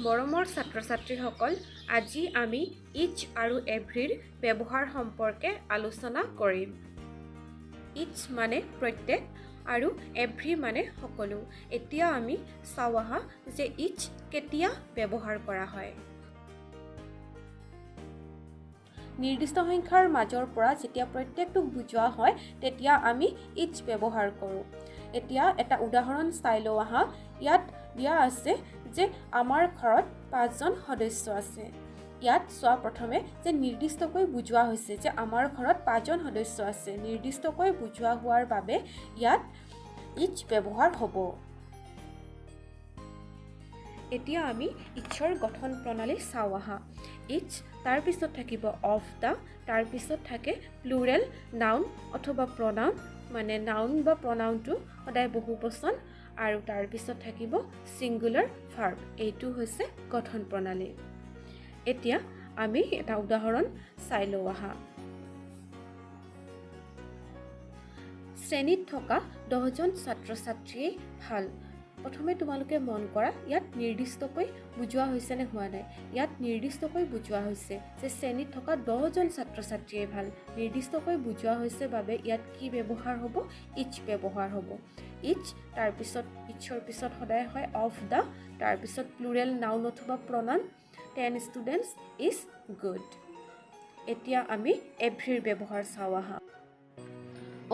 মৰমৰ ছাত্ৰ-ছাত্ৰীসকল, আজি আমি ইচ আৰু এভৰিৰ ব্যৱহাৰ সম্পৰ্কে আলোচনা কৰিম। ইচ মানে প্ৰত্যেক আৰু এভৰি মানে সকলো। এতিয়া আমি চাওঁ আহা যে ইচ কেতিয়া ব্যৱহাৰ কৰা হয়। নিৰ্দিষ্ট সংখ্যাৰ মাজৰ পৰা যেতিয়া প্ৰত্যেকটোক বুজোৱা হয়, তেতিয়া আমি ইচ ব্যৱহাৰ কৰোঁ। এতিয়া এটা উদাহৰণ চাই লওঁ আহা। ইয়াত দিয়া আছে যে আমাৰ ঘৰত পাঁচজন সদস্য আছে। ইয়াত চোৱা, প্ৰথমে যে নিৰ্দিষ্টকৈ বুজোৱা হৈছে যে আমাৰ ঘৰত পাঁচজন সদস্য আছে। নিৰ্দিষ্টকৈ বুজোৱা হোৱাৰ বাবে ইয়াত ইচ ব্যৱহাৰ হ'ব। এতিয়া আমি ইচৰ গঠন প্ৰণালী চাওঁ আহা। ইচ, তাৰপিছত থাকিব অফ the, তাৰপিছত থাকে প্লুৰেল নাউন অথবা প্ৰনাউন, মানে নাউন বা প্ৰনাউনটো সদায় বহুবচন, আৰু তাৰপিছত থাকিব ছিংগুলাৰ ভাৰ্ব। এইটো হৈছে গঠন প্ৰণালী। এতিয়া আমি এটা উদাহৰণ চাই লওঁ আহা। শ্ৰেণীত থকা 10জন ছাত্ৰ ছাত্ৰীয়েই ভাল। প্ৰথমে তোমালোকে মন কৰা, ইয়াত নিৰ্দিষ্টকৈ বুজোৱা হৈছে নে হোৱা নাই? ইয়াত নিৰ্দিষ্টকৈ বুজোৱা হৈছে যে শ্ৰেণীত থকা 10জন ছাত্ৰ ছাত্ৰীয়েই ভাল। নিৰ্দিষ্টকৈ বুজোৱা হৈছে বাবে ইয়াত কি ব্যৱহাৰ হ'ব? ইচ ব্যৱহাৰ হ'ব। ইচ, তাৰপিছত ইচৰ পিছত সদায় হয় অফ the, তাৰপিছত প্লুৰেল নাউন অথবা প্ৰনাউন, 10 ষ্টুডেণ্টছ is good. এতিয়া আমি এভৰিৰ ব্যৱহাৰ চাওঁ আহা।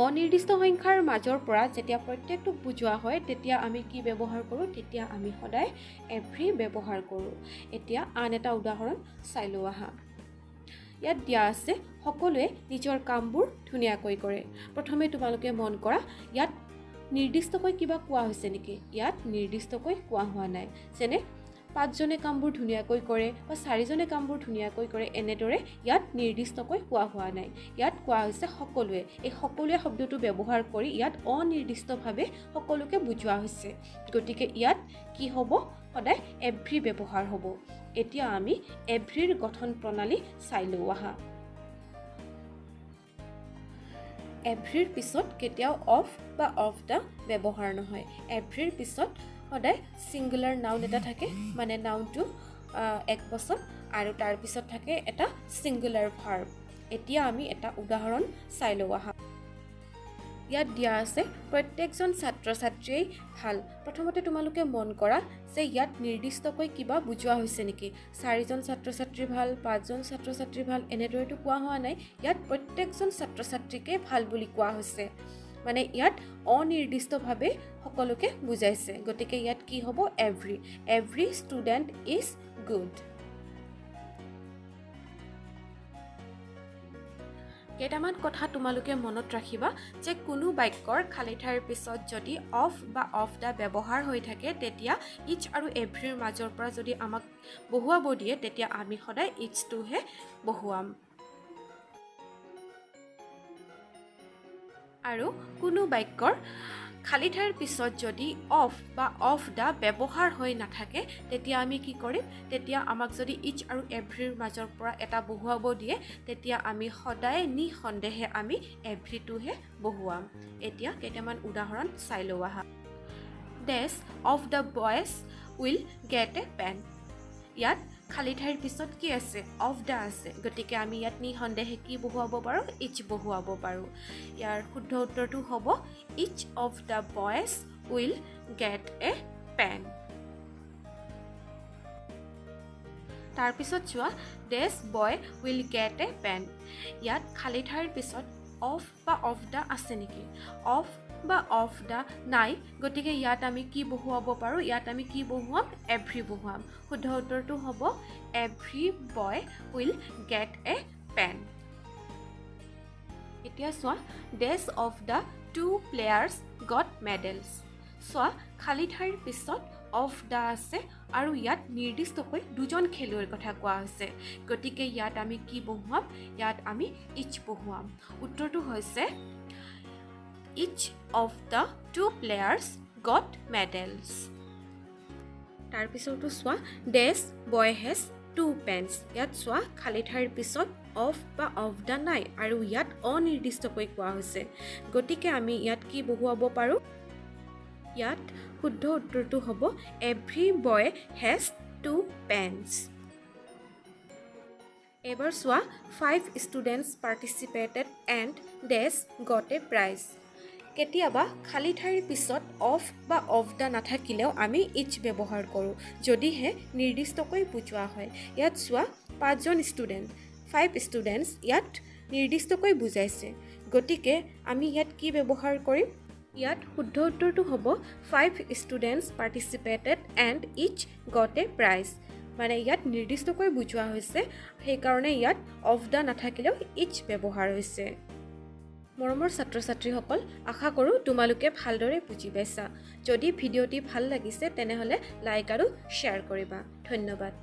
অনিৰ্দিষ্ট সংখ্যাৰ মাজৰ পৰা যেতিয়া প্ৰত্যেকটোক বুজোৱা হয়, তেতিয়া আমি কি ব্যৱহাৰ কৰোঁ? তেতিয়া আমি সদায় এভৰি ব্যৱহাৰ কৰোঁ। এতিয়া আন এটা উদাহৰণ চাই লওঁ আহা। ইয়াত দিয়া আছে, সকলোৱে নিজৰ কামবোৰ ধুনীয়াকৈ কৰে। প্ৰথমে তোমালোকে মন কৰা, ইয়াত নিৰ্দিষ্টকৈ কিবা কোৱা হৈছে নেকি? ইয়াত নিৰ্দিষ্টকৈ কোৱা হোৱা নাই। যেনে পাঁচজনে কামবোৰ ধুনীয়াকৈ কৰে বা চাৰিজনে কামবোৰ ধুনীয়াকৈ কৰে, এনেদৰে ইয়াত নিৰ্দিষ্টকৈ কোৱা হোৱা নাই। ইয়াত কোৱা হৈছে সকলোৱে। এই সকলোৱে শব্দটো ব্যৱহাৰ কৰি ইয়াত অনিৰ্দিষ্টভাৱে সকলোকে বুজোৱা হৈছে। গতিকে ইয়াত কি হ'ব? সদায় এভৰি ব্যৱহাৰ হ'ব। এতিয়া আমি এভৰিৰ গঠন প্ৰণালী চাই লওঁ আহা। এভৰিৰ পিছত কেতিয়াও অফ বা অফ the ব্যৱহাৰ নহয়। এভৰিৰ পিছত সদায় ছিংগুলাৰ নাউন এটা থাকে, মানে নাউনটো এক বচন, আৰু তাৰপিছত থাকে এটা ছিংগুলাৰ ভাৰ্ব। এতিয়া আমি এটা উদাহৰণ চাই লওঁ আহা। ইয়াত দিয়া আছে, প্ৰত্যেকজন ছাত্ৰ ছাত্ৰীয়েই ভাল। প্ৰথমতে তোমালোকে মন কৰা যে ইয়াত নিৰ্দিষ্টকৈ কিবা বুজোৱা হৈছে নেকি? চাৰিজন ছাত্ৰ ছাত্ৰী ভাল, পাঁচজন ছাত্ৰ ছাত্ৰী ভাল, এনেদৰেতো কোৱা হোৱা নাই। ইয়াত প্ৰত্যেকজন ছাত্ৰ ছাত্ৰীকে ভাল বুলি কোৱা হৈছে, মানে ইয়াত অনিৰ্দিষ্টভাৱে সকলোকে বুজাইছে। গতিকে ইয়াত কি হ'ব? Every. Every student is good. কেইটামান কথা তোমালোকে মনত ৰাখিবা যে কোনো বাক্যৰ খালী ঠাইৰ পিছত যদি অফ বা অফ the ব্যৱহাৰ হৈ থাকে, তেতিয়া ইচ আৰু এভৰিৰ মাজৰ পৰা যদি আমাক বহুৱাব দিয়ে, তেতিয়া আমি সদায় ইচটোহে বহুৱাম। আৰু কোনো বাক্যৰ খালী ঠাইৰ পিছত যদি অফ বা অফ the ব্যৱহাৰ হৈ নাথাকে, তেতিয়া আমি কি কৰিম? তেতিয়া আমাক যদি ইচ আৰু এভৰিৰ মাজৰ পৰা এটা বহুৱাব দিয়ে, তেতিয়া আমি সদায় নিঃসন্দেহে আমি এভৰিটোহে বহুৱাম। এতিয়া কেইটামান উদাহৰণ চাই লওঁ আহা। Dash of the boys will get a pen. ইয়াত খালী ঠাইৰ পিছত কি আছে? অফ the আছে। গতিকে আমি ইয়াত নিঃসন্দেহে কি বহুৱাব পাৰোঁ? ইচ বহুৱাব পাৰোঁ। ইয়াৰ শুদ্ধ উত্তৰটো হ'ব each of the boys will get a pen. তাৰপিছত চোৱা, dash boy will get a pen. ইয়াত খালী ঠাইৰ পিছত অফ বা অফ the আছে নেকি? অফ বা অফ the নাই। গতিকে ইয়াত আমি কি বহুৱাব পাৰোঁ? ইয়াত আমি কি বহুৱাম? এভৰি বহুৱাম। শুদ্ধ উত্তৰটো হ'ব every boy will get a pen. এতিয়া চোৱা, dash of the two players got medals. চোৱা, খালী ঠাইৰ পিছত অফ the আছে আৰু ইয়াত নিৰ্দিষ্টকৈ দুজন খেলুৱৈৰ কথা কোৱা হৈছে। গতিকে ইয়াত আমি কি বহুৱাম? ইয়াত আমি ইচ বহুৱাম। উত্তৰটো হৈছে each of the two players got medals. তাৰপিছতো চোৱা, dash boy has two pens. ইয়াত চোৱা, খালী ঠাইৰ পিছত অফ বা অফ the নাই আৰু ইয়াত অনিৰ্দিষ্টকৈ কোৱা হৈছে। গতিকে আমি ইয়াত কি বহুৱাব পাৰোঁ? ইয়াত শুদ্ধ উত্তৰটো হ'ব এভৰি বয় হেজ 2 pens. এবাৰ চোৱা, 5 students participated and dash got a prize. কেতিয়াবা খালী ঠাইৰ পিছত অফ বা অফ the নাথাকিলেও আমি ইচ ব্যৱহাৰ কৰোঁ, যদিহে নিৰ্দিষ্টকৈ বুজোৱা হয়। ইয়াত চোৱা, 5জন ষ্টুডেণ্ট, 5 ষ্টুডেণ্টছ ইয়াত নিৰ্দিষ্টকৈ বুজাইছে, গতিকে আমি ইয়াত কি ব্যৱহাৰ কৰিম? ইয়াত শুদ্ধ উত্তৰটো হ'ব 5 students participated and each got a prize. মানে ইয়াত নিৰ্দিষ্টকৈ বুজোৱা হৈছে, সেইকাৰণে ইয়াত অফ the নাথাকিলেও ইচ ব্যৱহাৰ হৈছে। মৰমৰ ছাত্ৰ ছাত্ৰীসকল, আশা কৰোঁ তোমালোকে ভালদৰে বুজি পাইছা। যদি ভিডিঅ'টি ভাল লাগিছে তেনেহ'লে লাইক আৰু শ্বেয়াৰ কৰিবা। ধন্যবাদ।